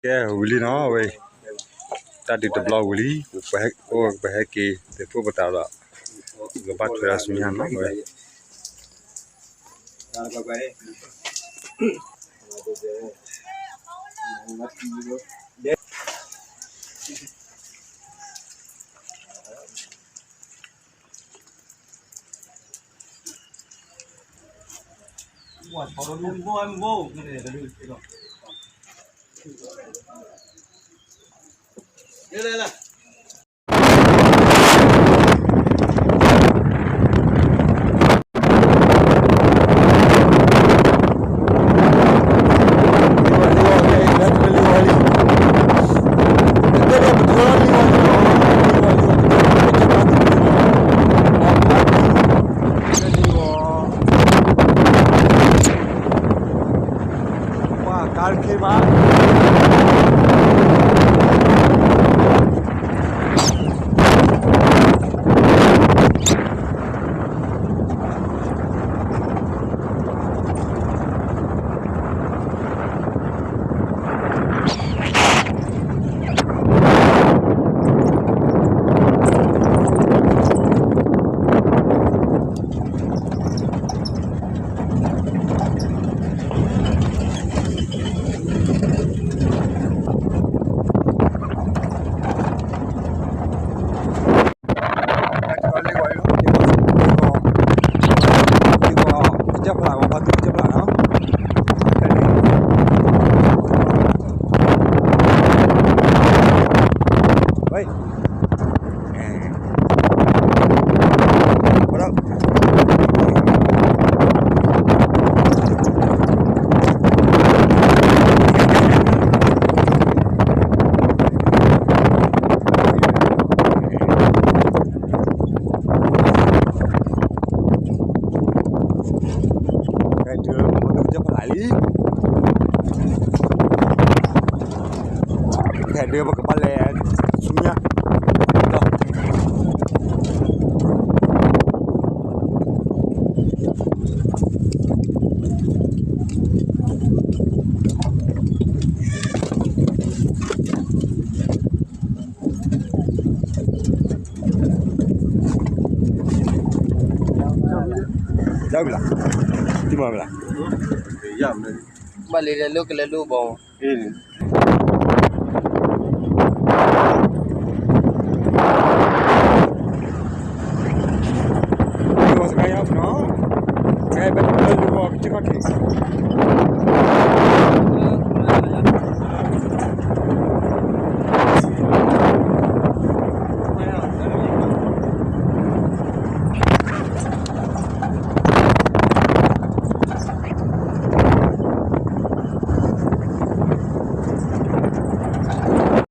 ကဲဝံၤလံနီၤဝဲ, တၢ်ဒုးတဘျီဝံၤလံ, ပဟဲက့ၤသ့ၣ်ဖှိၣ်ပသးဒီး ကဘၣ်ထွဲဒီးဆူညါနီၤဝဲ. ဖဲဒုးပကဘၣ်လဲၤဆူညါ ဒၣ်ဝံၤလီၤ, တံၢ်မၤဝဲလီၤ, ဘၣ်လံလၢလၢကလဲၤလိၣ်ဘီ,